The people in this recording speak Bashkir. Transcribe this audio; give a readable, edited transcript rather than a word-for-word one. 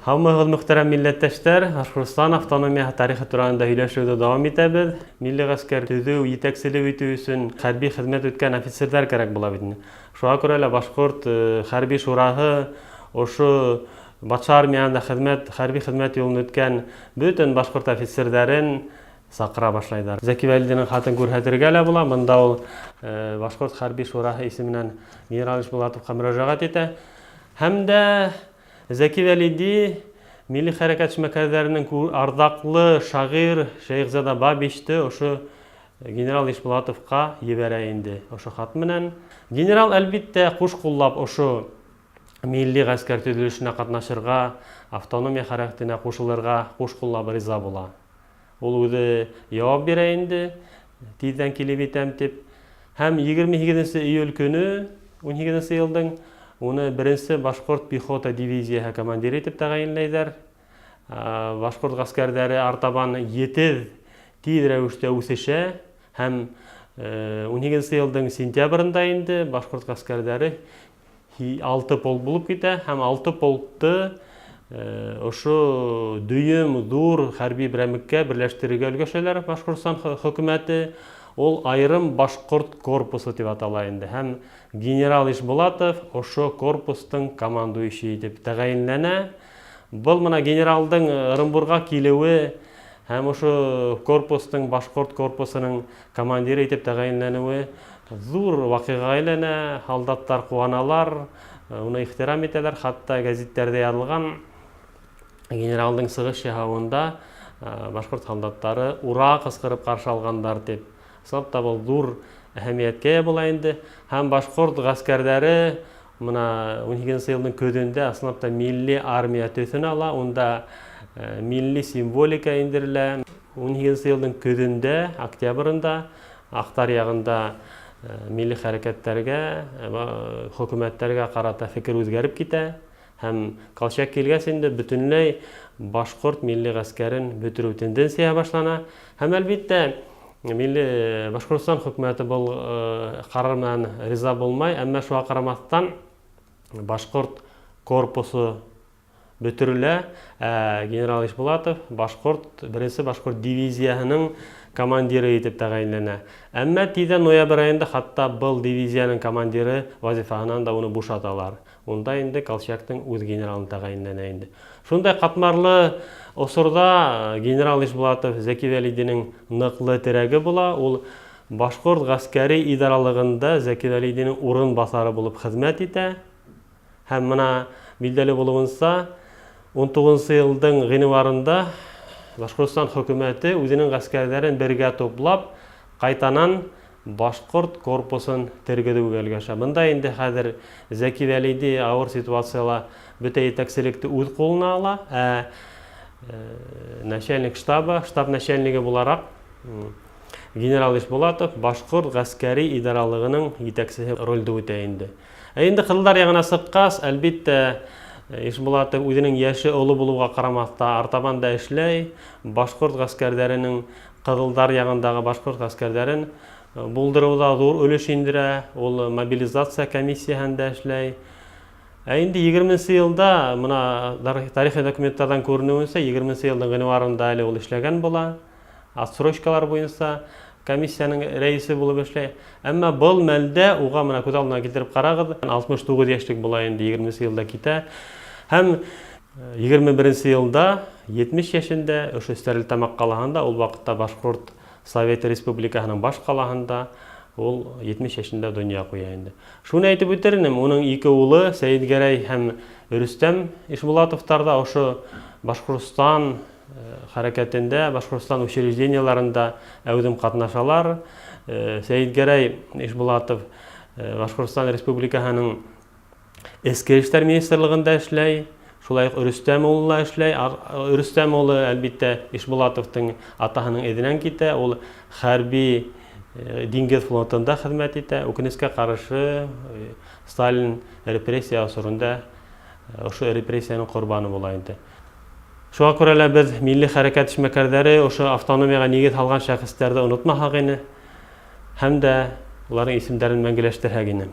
Һаумыһығыҙ, мөхтәрәм милләттәштәр! Башҡортостан автономияһы тарихы тураһында һөйләшеүҙе дауам итәбеҙ. Милли ғәскәр төҙөү, етәкселек итеү өсөн хәрби хеҙмәт үткән офицерҙар кәрәк була бит инде. Шуға күрә лә Башҡорт хәрби шураһы ошо батша армияһында хеҙмәт, хәрби хеҙмәт юлын үткән бөтөн башҡорт офицерҙәрен саҡыра башлайҙар. Зәки Вәлидинең хатын күрһәтергә лә була. Бында ул Башҡорт хәрби шураһы исеменән генерал Ишбулатовҡа мөрәжәғәт итә. Һәм дә Зәки Вәлиди милли хәрәкәт эшмәкәрҙәренең арҙаҡлы шағир Шәйехзада Бабичты ошо генерал Ишбулатовҡа ебәрә инде ошо хат менән. Генерал, әлбиттә, ҡуш ҡуллап ошо милли ғәскәр төҙөлөшөнә ҡатнашырға, автономия хәрәкәтенә ҡушылырға ҡуш ҡуллап риза була. Ул үҙе яуап бирә инде, тиҙҙән килеп етәм дип. Һәм 28 июль көне, 18 йылдың, уны беренсе башҡорт пехота дивизияһы командиры итеп тәғәйенләйҙәр. Башҡорт ғәскәрҙәре артабан етеҙ, тиҙ рәүештә үҫешә һәм 18 йылдың сентябрендә инде башҡорт ғәскәрҙәре алты полк булып китә һәм алты полкты ошо дөйөм ҙур хәрби берәмеккә берләштерергә өлгәшәләр Башҡортостан хөкүмәте. Ул айырым башҡорт корпусы тип атала инде һәм генерал Ишбулатов ошо корпустың командующий итеп тәғәйенләнә. Был мына генералдың Ырымбурға килеүе һәм ошо корпустың, башҡорт корпусының командиры итеп тәғәйенләнеүе ҙур ваҡиғаға әйләнә, һалдаттар ҡыуаналар, уны ихтирам итәләр, хатта гәзиттәрҙә яҙылған генералдың сығыш яһауында башҡорт һалдаттары ура ҡысҡырып ҡаршы алғандар тип. Ысынлап та был ҙур әһәмиәткә эйә була инде. Һәм башҡорт ғәскәрҙәре мына 18 йылдың көҙөндә ысынлап та милли армия төҫөн ала, унда милли символика индерелә. 18 йылдың көҙөндә, октябрында Аҡтар яғында милли хәрәкәттәргә, хөкүмәттәргә ҡарата фекер үҙгәреп китә һәм Колчак килгәс инде бөтөнләй башҡорт милли ғәскәрен бөтөрөү тенденцияһы башлана. Һәм, әлбиттә, милли Башҡортостан хөкүмәте был ҡарар менән риза булмай, әммә шуға ҡарамаҫтан башҡорт корпусы бөтөрөлә, ә генерал Ишбулатов башҡорт, беренсе башҡорт дивизияһының командиры итеп тәғәйенләнә. Әммә тиҙҙән ноябрь айында хатта был дивизияның командиры вазифаһынан да уны бушаталар. Унда инде Колчактың үҙ генералын тәғәйенләнә инде. Шундай ҡатмарлы осорҙа генерал Ишбулатов Зәки Вәлидинең ныҡлы терәге була. Ул башҡорт ғәскәри идаралығында Зәки Вәлидинең урынбаҫары булып хеҙмәт итә. Һәм мына билдәле булыуынса, 19 йылдың ғинуарында Башҡортостан хөкүмәте үҙенең ғәскәрҙәрен бергә туплап, ҡайтанан башҡорт корпусын тергеҙеүгә өлгәшә. Бында инде хәҙер Зәки Вәлиди ауыр ситуацияла бөтә етәкселекте үҙ ҡулына ала, ә начальник штаба, штаб начальнигы булараҡ генерал Ишбулатов башҡорт ғәскәри идаралығының етәксеһе ролде үтә инде. Ә инде кызылдар ягына сыккач, әлбиттә, Ишбулатов үзенең яше олы булуга карамаста артабан да эшләй, башкорт гаскәрдәренең кызылдар ягындагы башкорт гаскәрдәрен булдыруда зур өлеш индерә, ул мобилизация комиссияһендә эшләй. Ә инде 20 елда, мына тарихи документлардан күренүенчә, 20 елның гыйнварында әле ул эшләгән була. Отсрочкалар буенча комиссиянең рәисе булып эшләй. Әмма был мәлдә уга менә күз алдына китереп карагыз, 69 яшьлек була инде, 20 елда китә. Һәм 21 елда 70 яшендә ошо Стәрлетамак калаһында, ул вакытта Башкорт Совет Республикаһының баш калаһында ул 70 яшендә дөнья куя инде. Шуны әйтеп үтер инем, уның ике улы Сәетгәрәй һәм Рөстәм Ишбулатовтар да ошо Башкортстан хәрәкәтендә, Башкортстан учреждениеләрендә әүҙем ҡатнашалар. Сәйетгәрәй Ишбулатов Башкортстан Республикаһының Эске эшләр министрлыгында эшләй. Шулай ук Рөстәм улы ла эшләй. Рөстәм улы, әлбиттә, Ишбулатовтың атаһының эҙенән китә. Ул хәрби диңгеҙ флотында хеҙмәт итә. Үкенескә ҡаршы, Сталин репрессия осорында ошо репрессияның ҡорбаны була инде. Шуға күрә лә беҙ, милли хәрәкәт эшмәкәрҙәре, ошо автономияға нигеҙ һалған шәхестәрҙе онотмаһаҡ ине һәм дә уларҙың исемдәрен мәңгеләштерһәк ине.